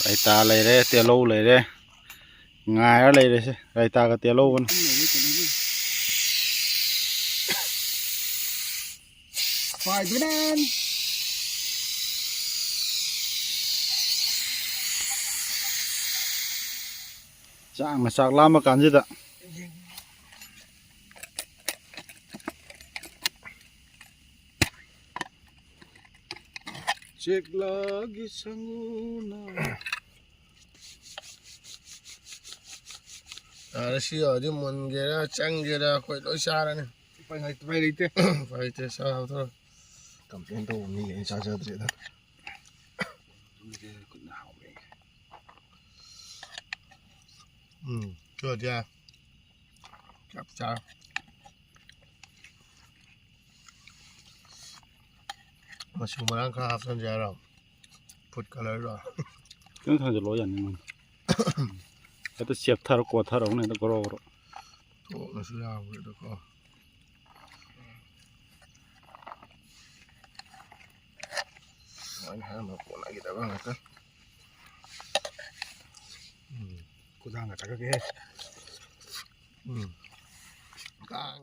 ໄລ່ຕາໄລ່ເດ້ ເຕຍໂລໄລ່ເດ້ ງ່າຍເລີຍເດ້ ໄລ່ຕາກັບເຕຍໂລມັນ ໄປຕົວນັ້ນ ຈ້າງມາສາກລາມມາກັນຊິຕະ. Cek lagi sanguna. Ara siya di mon gera chang gera koi lo sara ne. Pai ngai pai lite. Pai te sa to. Kam pen to ni en sa sa tre da. Hmm, good, yeah. ແຊບຈ້າ ມາຊູມາລ້າງຄາບສັນຍາລາວ ພຸດກະເລີຍວ່າ ເລື່ອງທາງຈະລົດຢ່າງໜຶ່ງ ແຕ່ສຽບທາຣະກວດທາຣະນີ້ຕະກະໂຣ ໂອ້ ມາຊື້ລາວເລີຍຕະກະໂຣ ອືມ ກູສ້າງກະຕະກະເກ ອືມ ກາງ